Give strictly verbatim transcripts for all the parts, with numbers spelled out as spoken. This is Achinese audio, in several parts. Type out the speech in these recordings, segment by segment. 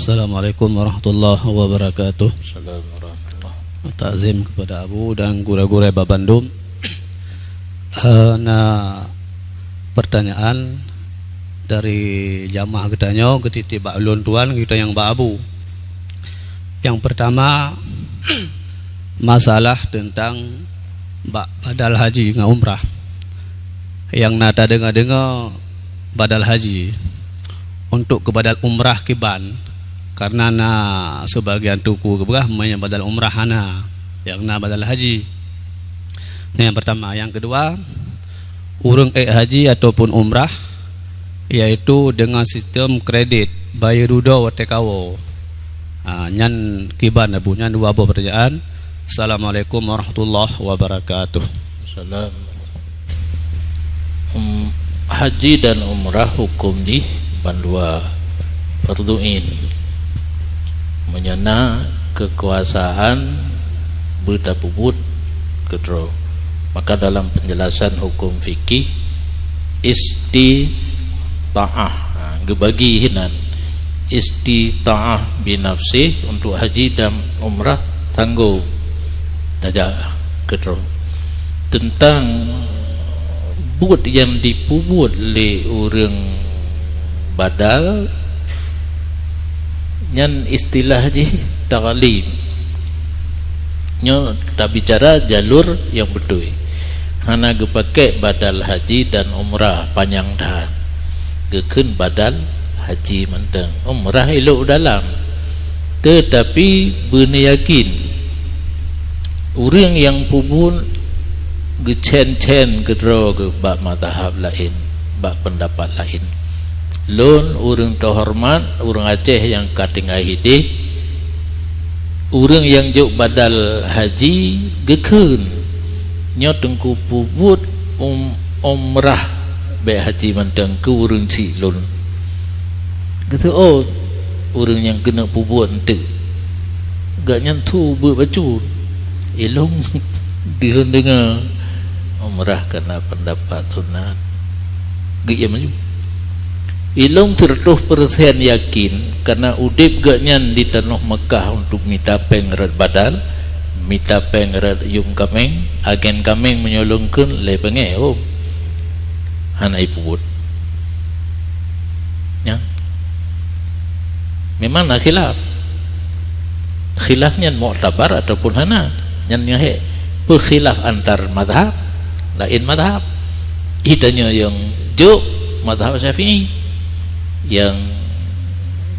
Assalamualaikum warahmatullahi wabarakatuh. Assalamualaikum warahmatullahi. Takzim kepada Abu dan gurée-gurée bak bandum. Eh, na pertanyaan dari jamaah geutanyoe, geutitip bak ulôn tuan, geutanyong bak Abu. Yang pertama, masalah teuntang bak badal haji ngon umrah. Nyang na tadeungoe-deungoe badal haji, untuk keu badal umrah kiban, karena na seubagian teungku geupeugah meunyoe badal umrah hana, nyang na badal haji. Nah, yang pertama. Yang kedua, ureuëng ék haji ataupun umrah, yaitu deungon sistem kredit, bayeue dudoe watée kawoe. Ha, nyan kiban, Abu, nyan dua boh peurtanyaan. Assalamualaikum warahmatullahi wabarakatuh. Salam. Em, haji dan umrah huköm jih bandua fardu ain. Meunyoe na keukuasaan beutapeubuet keudroe, maka dalam peunjelasan huköm fikih, istita'ah, ha, geubagi hinan. Istita'ah binafsih untuk haji dan umrah tanggong tajak keudroe. Teuntang buet nyang jipeubuet lé ureuëng badal, nyan istilah jih taghlib. Nyoe tabicara jalur nyang beutôi. Hana geupaké badal haji dan umrah panyang that. Geukheun badal haji mantong, umrah ilok dalam. Teutapi beuneuyakin, ureuëng nyang peubuet geucen-cen keudroe geuh bak mazhab laén, bak peundapat laén. Lôn ureuëng teuhoreumat, ureuëng Aceh nyang ka tinggai hideh, ureuëng nyang jok badal haji geukheun, "Nyoe teungku peubuet um-, umrah bék haji mantong keu ureuëng chik lôn." Geuteuôt ureuëng nyang keuneuk peubuet eunteuk, gobnyan su beuet bacut. Ilôn dilôn deungoe, umrah kana peundapat sunat. Geuiem laju. Ilôn siratoh persen yakin, kana udeb gobnyan di tanoh Meukah untuk mita péng rot badal, mita péng rot yum kaméng, agen kaméng meunyoe lôn kheun lé beungéh, oh. Hana jipeubuet. Nyan. Memang na khilaf. Khilaf nyan muktabar ataupun hana. Nyan nyang hék. Peukhilaf antar mazhab, laén mazhab. Geutanyoe nyang jok mazhab Syafi'i. Nyang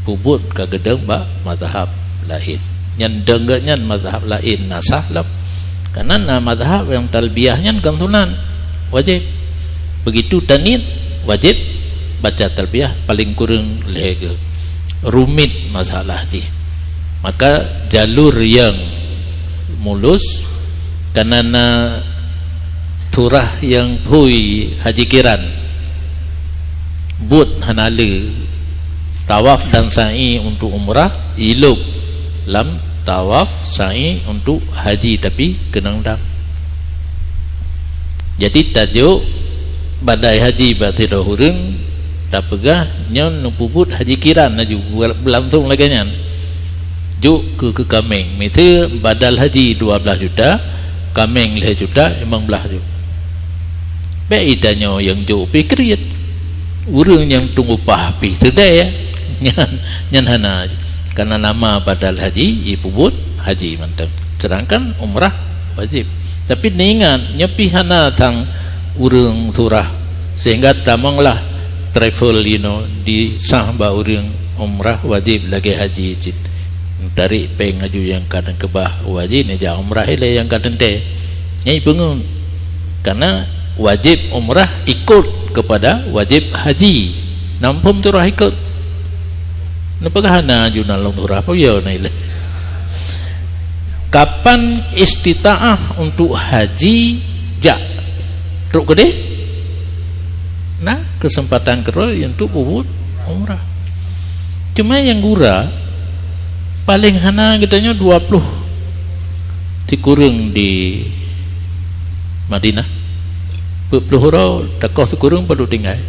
peubuet ka geudong bak mazhab laén. Nyan deungon nyan mazhab laén na sah lom. Karena na mazhab nyang talbiyah nyan kon sunat, wajéb. Begitu taniet, wajéb baca talbiyah paléng kureueng lhée goe. Rumit masalah jih. Maka jalur nyang mulus, karena na surah nyang phui haji kiran. Buet hana le. Tawaf dan sa'i untuk umrah, ilok lam tawaf sa'i untuk haji, tapi keunong dam. Jadi tajok badai haji bak sidroe ureuëng, tapeugah nyoe neupeubuet haji kiran laju, beulangsong lagée nyan. Jok keu, keu kaméng. Miseue badal haji dua blaih juta, kaméng lhée juta, limong blaih jok. Bék geutanyoe nyang jok pih kriet. Ureuëng nyang tueng upah pih seudeh, nyan, nyan hana. Karena nama badal haji, jipeubuet haji mantong. Sedangkan umrah wajéb. Tapi neuingat, nyoe pih hana sang ureuëng surah. Sehingga tamonglah travel, you know, disah bak ureuëng umrah wajéb lagée haji cit. Tarék péng laju nyang ka teukeubah u haji, neujak umrah ilée nyang ka teuntée. Nyang ipeungeut. Karena wajéb umrah ikot kepada wajéb haji. Namphom surah ikot. Neupeugah hana ajunan lom surah, peue yo na ilée. Kapan istita'ah untuk haji jak? Trok keudeh? Na keuseumpatan keudroe untuk peubuet umrah. Cuma nyang gura, paléng hana geutanyoe dua ploh sikureueng di Madinah. Peuet ploh uroe takoh sikureueng padub tinggai?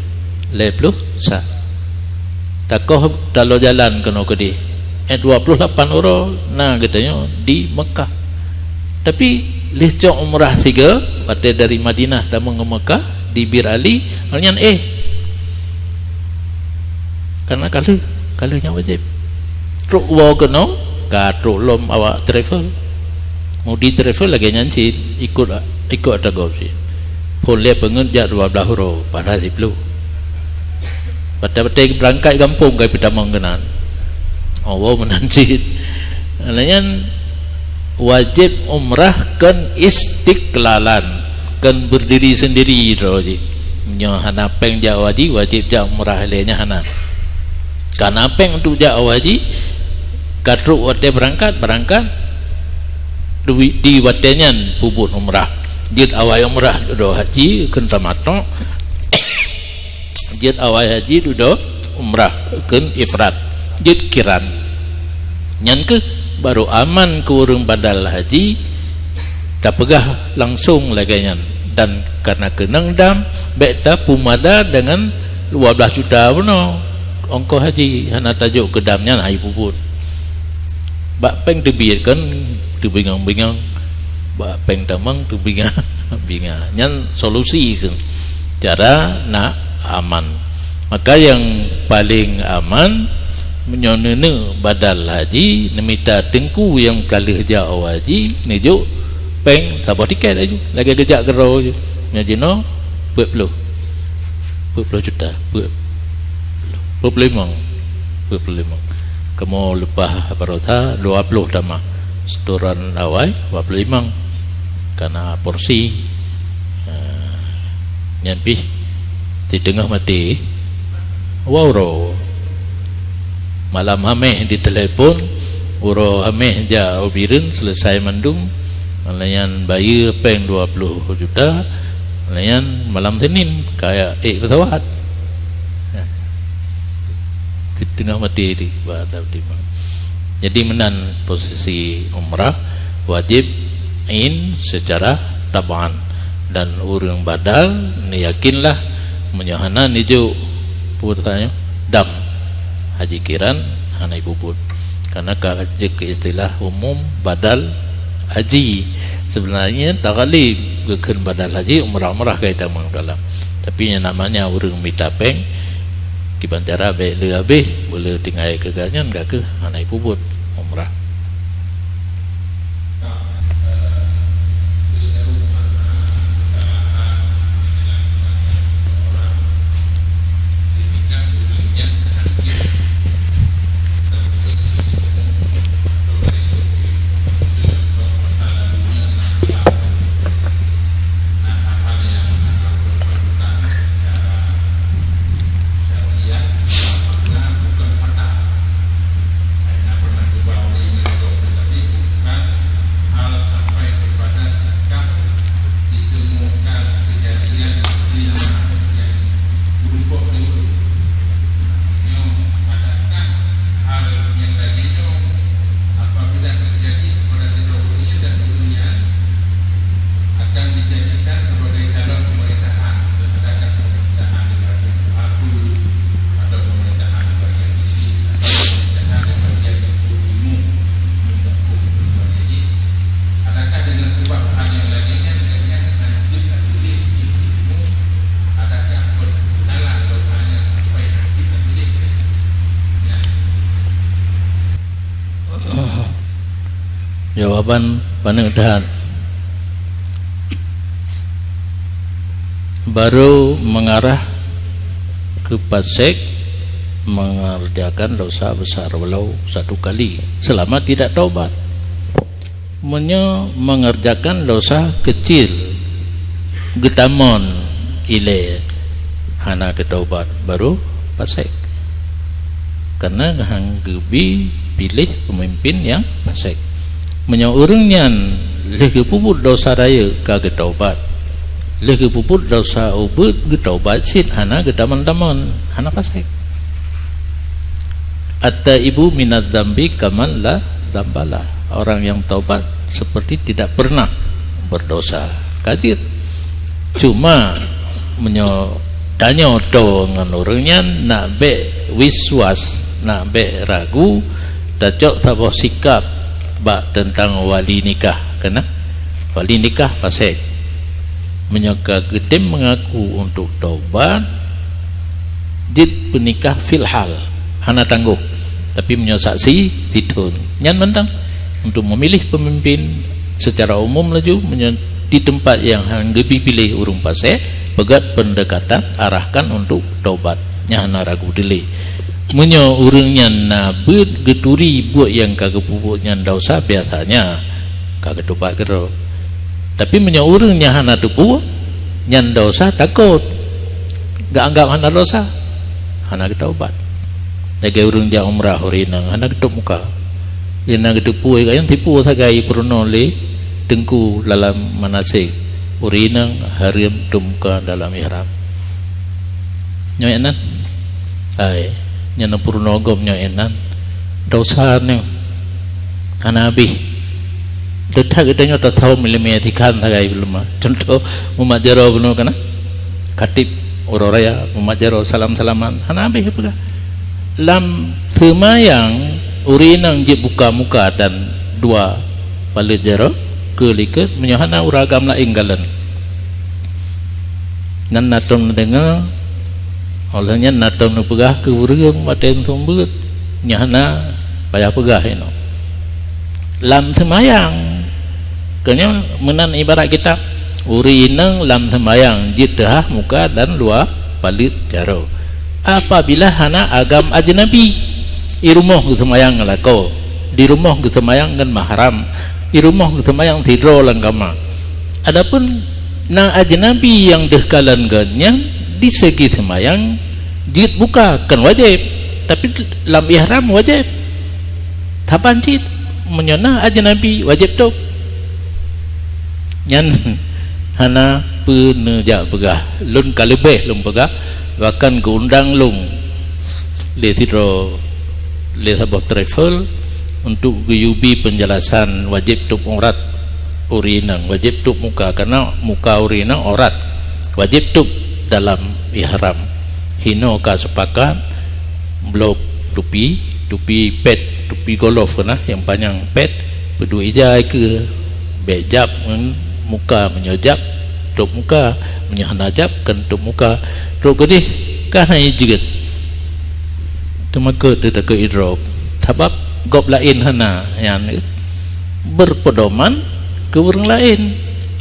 Lhée ploh sa. Takoh taloe jalan keunoe keudeh. Eh, dua puluh lapan uroe na geutanyoe di Mekah. Tapi lheueh cok umrah siga, watée dari Madinah tamong ngon Mekah, di Bir Ali, nyan eh. Karena ka lheueh, ka lheueh nyang wajéb. Trok woe keunoe, ka trok lom awak travel. Mudi travel lagée nyan cit, ikot, ikot ata gob cit. Phon lé peungeuet jak dua blaih uroe, padahai siplôh. Watée-watée beurangkat gampông ka peutamong keunan. Oh, woe meunan cit. Lagée nyan wajéb umrah kon istiqlalan, kon berdiri sendiri droe jih. Nyoe hana péng jak haji, wajéb jak umrah lé nyan hana. Kana péng untuk jak haji, ka trok watée beurangkat, beurangkat. Di, di watée nyan peubuet umrah. Jeuet awai umrah dudoe haji, kon tamato. Jeuet awai haji dudoe umrah, kon ifrad. Jeuet kiran. Nyan keuh baru aman keu ureuëng badal haji tapeugah langsong lagée nyan. Dan kana keunong dam, bék tapeumada deungon dua blaih juta bunoe ongkoh haji, hana tajok keu dam nyan hai peubuet. Bak péng teubiet kan teubingang-bingang, bak péng tamong teubingang-bingang. Nyan solusi keuh cara nak aman. Maka nyang paleng aman, meunyoe neuneuk badal haji, neumita teungku nyang ka lheueh jak haji, neujok péng saboh tiket laju, lagée geujak keudroe jih. Nyoe jinoe peuet ploh. Peuet ploh juta, peuet, peuet ploh limong, peuet ploh limong. Kamoe leupah baroesa dua ploh tamah. Setoran awai dua ploh limong. Kana porsi, eh, nyan pih di teungoh maté. Wah, uroe malam Hameh ditelepon, uroe Hameh jak u Bireuen selesai mandum, lagée nyan bayeue péng dua ploh juta, lagée nyan malam Senin kaya ék pesawat. Di teungoh maté di bak dap timang. Jadi meunan posisi umrah, wajéb in secara tabaan, dan ureuëng badal neuyakinlah, meunyoe hana neujok peue teuka nyoe dam haji kiran, hana ipeubuet. Karena ka jeuet keu istilah umum badal haji. Sebenarnya taghalib geukheun badal haji umrah-umrah ka itamong dalam. Tapi nyang namanya ureuëng mita péng, kiban cara bék le habéh, beu le tinggai keu gobnyan ka keuh hana ipeubuet umrah. Nyoe, adakah hal nyang lagée nyoe apabila teujadi kepada sidroe ureuëng nyan dan ureuëng nyan akan dijadikan sebagai calon pemerintahan, adakah pemerintahan di bagian apa, atau pemerintahan di bagian isi, atau pemerintahan di bagian itu ilmu, ilmu hukum dan sebagainya? Adakah dengan sebab hal nyang lagée nyan, dengan hanjeuet tatuléh ilmu, adakah perkenalan dosa nyan sampai hanjeuet tatuléh? Ya. Jawaban paneuk that. Baru mengarah ke pasek mengerjakan dosa besar walau satu kali selama tidak taubat. Meunyoe mengerjakan dosa kecil geutamon ilée hana geutaubat, baru pasek. Karena han geubi piléh peumimpin nyang pasek. Meunyoe ureuëng nyan lheueh geupeubuet dosa rayeuk ka geutaubat, lheueh geupeubuet dosa ubeut geutaubat cit hana geutamon-tamon, hana pasek. At-taibu minadz-dzambi kaman la dzambalah. Orang yang taubat seperti tidak pernah berdosa. Ka jeuet. Cuma meunyoe tanyoe toe ngon ureuëng nyan, nak bék wiswas, nak bék ragu, Tacok saboh sikap bak teuntang wali nikah, keunan wali nikah pasék. Meunyoe ka geutem meungaku untuk taubat, jeuet peunikah fil hal, hana tanggong. Tapi meunyoe saksi, sithon. Nyan mantong untuk memilih pemimpin secara umum laju, meunyoe di tempat nyang han geupilih ureuëng pasék, peugét pendekatan, arahkan untuk taubat. Nyan hana ragu dilée. Meunyoe ureuëng nyan na beuet geuturi buet nyang ka geupeubuet nyan desya, biasanya ka geutobat keudroe. Tapi meunyoe ureuëng nyan hana teupeue, nyan desya, takot, geuanggab hana desya, hana geutaubat. Lagée ureuëng jak umrah ureuëng inong hana geutôb muka. Di na geuteupeue, nyang tipu sagai peurunoe lé teungku dalam manasik, ureuëng inong hareuem tôb muka dalam ihram. Nyoe nan, hai, nyan peurunoe gob nyoe nan. Desya nyoe hana habéh. Teutab geutanyoe tathom iéleumé tikhan sagai beuleumoh. Contoh, mumat jaroe bunoe kana, khatib uroe raya, mumat jaroe salam-salaman, hana habéh peugah. Lam seumayang, ureuëng inong jeuet buka muka dan dua paleuet jaroe keu likot, meunyoe hana ureuëng agam laén kalon. Nan na tom neudeungoe, óh lheueh nyan na tom neupeugah keu ureuëng watée seumeubeuet, nyan hana payah peugah inoe. Lam seumayang, keunyoe meunan ibarat kitab, ureuëng inong lam seumayang jeuet teuhah muka dan dua paleuet jaroe. Apabila hana agam ajnabi, i rumoh geuseumayang ngon lakoe, di rumoh geuseumayang ngon mahram, i rumoh geuseumayang sidroe lam kama. Adapun na ajnabi nyang deuh kalon geuh nyan, di segi seumayang jeuet buka kon wajéb, tapi lam ihram wajéb. Saban cit, meunyoe na ajnabi, wajéb tôb. Nyan hana peuneujak peugah. Lôn ka leubeh lôn peugah, bahkan geuundang lôn lé sidroe, lé saboh travel untuk geuyue bi peunjelasan wajéb tôb aurat ureuëng inong, wajéb tôb muka, karena muka ureuëng inong aurat, wajéb tôb dalam ihram. Hinoe ka sepakat, blok tupi, tupi pet, tupi golof kana nyang panyang pet, peuduek ija keue, bék jab ngon muka, meunyoe jab, tôb muka, meunyoe hana jab, kon tôb muka. Trok keudeh ka hana jeuet. Teumakot teutakot idrop, sabab gob laén hana nyan, berpedoman keu ureuëng laén.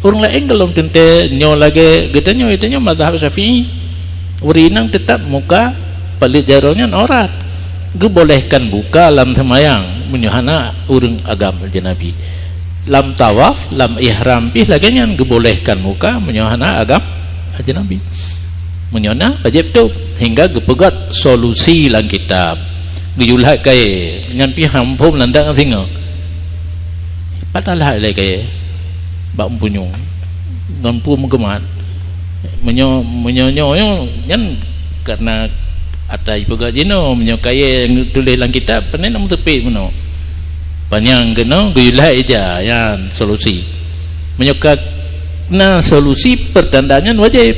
Ureuëng laén gohlom teuntée nyoe lagée geutanyoe, geutanyoe mazhab Syafi'i. Ureuëng inong teutab muka paleuet jaroe nyan aurat. Geubolehkan buka lam seumayang meunyoe hana ureuëng agam ajnabi. Lam tawaf, lam ihram pih lagée nyan, geubolehkan muka meunyoe hana agam ajnabi. Meunyoe na, wajéb tôb, hingga geupeugét solusi lam kitab. Geuyue lhait kayée, nyan pih han phom landak singoh. Pat lhait lé kayée bak meupunyueng ngon peue meugeumat. Meunyoe, meunyoe nyoe nyan karena ata ipeugah jinoe, meunyoe kayée tuléh lam kitab, pane na meuteupé meunoe. Panyang keunoe geuyue lhait ija, nyan solusi. Meunyoe ka na solusi, peurtanda nyan wajéb,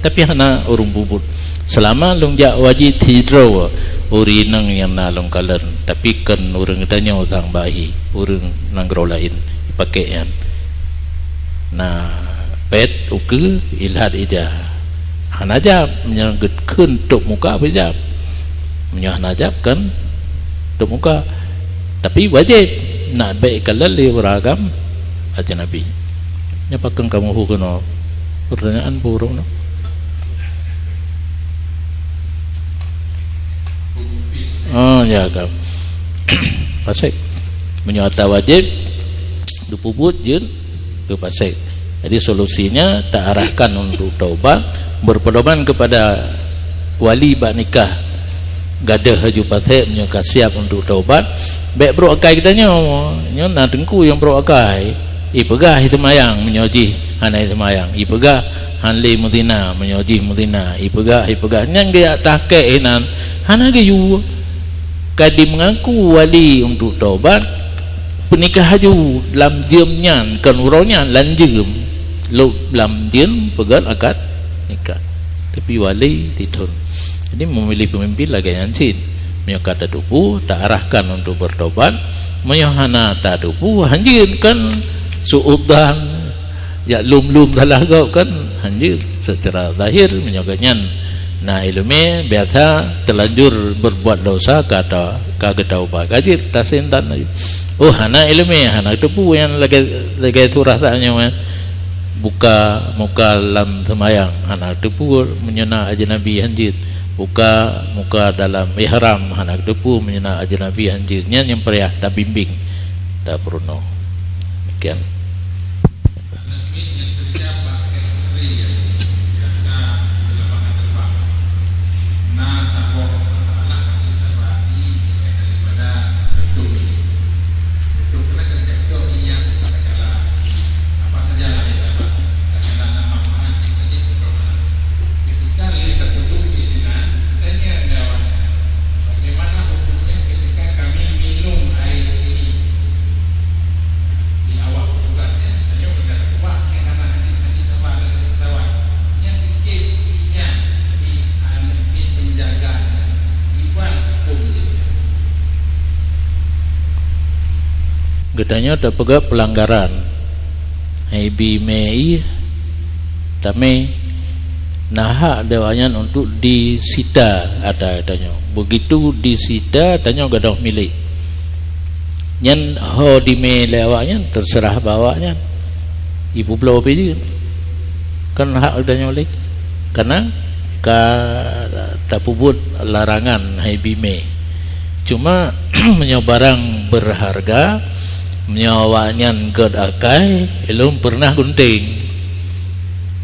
tapi hana ureuëng peubuet. Seulama lôn jak haji sidroe, ureuëng inong nyang na lôn kalon, tapi kon ureuëng geutanyoe sang bahi, ureuëng nanggroe laén, pakek nyan. Na pet ukeue, ilhat ija. Hana jab, meunyoe geukheun tôb muka beujab. Meunyoe hana jab, kon tôb muka. Tapi wajéb nak bék kalon lé ureuëng agam ajnabi. Nyan pakon kamoe hu keunoe. Pertanyaan burung tu. Oh, ya, ka. Pasék. Meunyoe ata wajéb, geupeubuet jeuet keu pasék. Jadi, solusinya ta arahkan untuk taubat, berpedoman kepada wali bak nikah. Gadôh laju pasék meunyoe ka siap untuk taubat, bék brok akai geutanyoe. Nyoe na teungku nyang brok akai. Ipeugah i seumayang meunyoe jih hana i seumayang. Ipeugah han lé meuzina meunyoe jih meuzina. Ipeugah, ipeugah. Nyan geujak tahkek inan. Hana geuyue. Ka jimeungaku wali untuk taubat, peunikah laju lam jeuem nyan, kon uroe nyan, lam jeuem. Lôb lam jeuem peugét akad nikah. Tapi wali sithon. Jadi, memilih pemimpin lagée nyan cit. Meunyoe ka tateupeue, taarahkan untuk bertobat. Meunyoe hana tateupeue, hanjeuet kan su'udzan, jak lom-lom salah gob kan, hanjeuet secara zahir. Meunyoe gobnyan na iéleumé, biasa telanjur berbuat dosa, ka ta-, ka geutaubat, ka jeuet tasintan laju. Oh, hana iéleumé, hana teupeue nyang lagée, lagée surah tanyoe, eh. Buka muka lam seumayang, hana teupeue meunyoe na ajnabi hanjeuet. Buka muka dalam ihram, hana teupeue meunyoe na ajnabi hanjeuet. Nyan nyang payah tabimbing, tapeurunoe. Demikian. Geutanyoe tapeugah peulanggaran. Hai bi mé ié tamé, na hak di awaknyan untuk disita ata geutanyoe. Begitu disita, tanyoe gadôh milék. Nyan ho dimé lé awaknyan, terserah bak awaknyan. Ipeubloe pih jeuet. Kan hak geutanyoe lé. Karena ka tapeubuet larangan hai bi mé. Cuma, meunyoe barang berharga, meunyoe awaknyan gét akai, ulôn pernah gunting.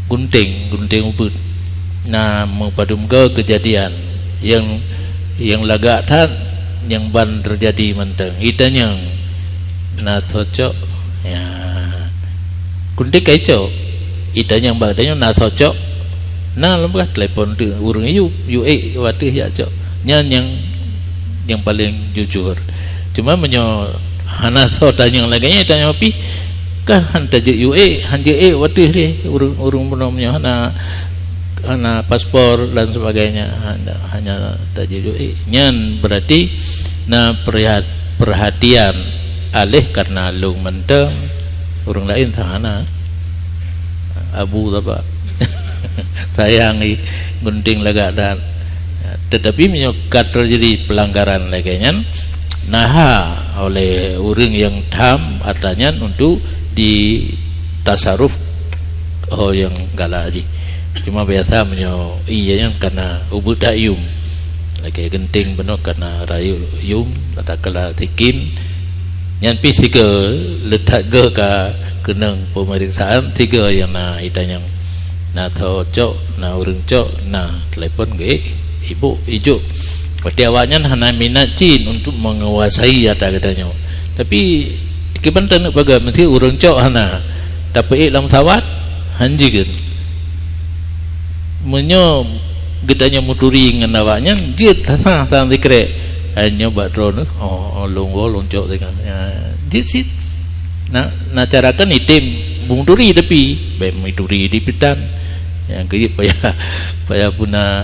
Gunting, gunting ubit. Na meupadum goe keujadian nyang, nyang lagak that, nyang ban teujadi mantong. Itanyong na cocok, ya. Gunting ka icok. Itanyong bak tanyoe na cocok. Na lom ka telepon tu ureuëng yub, yub ék watée jak cok. Nyan nyang, nyang paleng jujur. Cuma meunyoe hana soe tanyong lagée nyan, tanyong pih, kan han tajeuet yub ék, han jeuet ék watée lé ureuëng, ureuëng bunoe meunyoe hana, hana paspor dan sebagainya, hana, hanya tajeuet yub ék. Nyan berarti na perhat-, perhatian aleh karena lôn mantong, ureuëng laén tan hana. Abu saba. Sayang i gunting lagak that. Tetapi meunyoe ka teujadi peulanggaran lagée nyan, na hak oleh ureuëng nyang tham ata nyan untuk ditasaruf ho nyang galak jih. Cuma biasa meunyoe ié nyan kana ubit that yum. Lagée gunting bunoe kana rayeuk yum, katakanlah sikin, nyan pih sigoe le that goe ka keunong peumeriksaan, sigoe nyang na itanyong. Na soe cok, na ureuëng cok, na telepon geuék, ibôk, ijok. Berarti awaknyan hana minat cit untuk menguasai ata geutanyoe. Tapi, kiban taneuk paga, meusti ureuëng cok hana. Tapeuék lam sawat, han jeuet. Meunyoe geutanyoe meuturi ngon awaknyan, jeuet hana sang sikrek. Hai nyoe bak droeneuh, oh, oh, lôn woe, lôn cok singoh. Ya, jeuet cit. Na, na cara kan item bung turi tapi, bék meuturi di pitan. Nyang keu jeuet payah, payah puna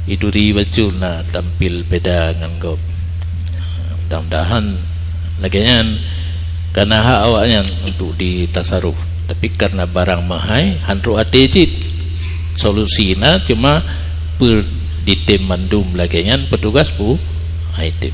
ituri bacut na tampil beda ngon gob. Mudah-mudahan lagée nyan kana hak awaknyan untuk ditasaruf. Tapi karena barang meuhai, han trok até cit. Solusi na cuma peu ditem mandum lagée nyan petugas pu item.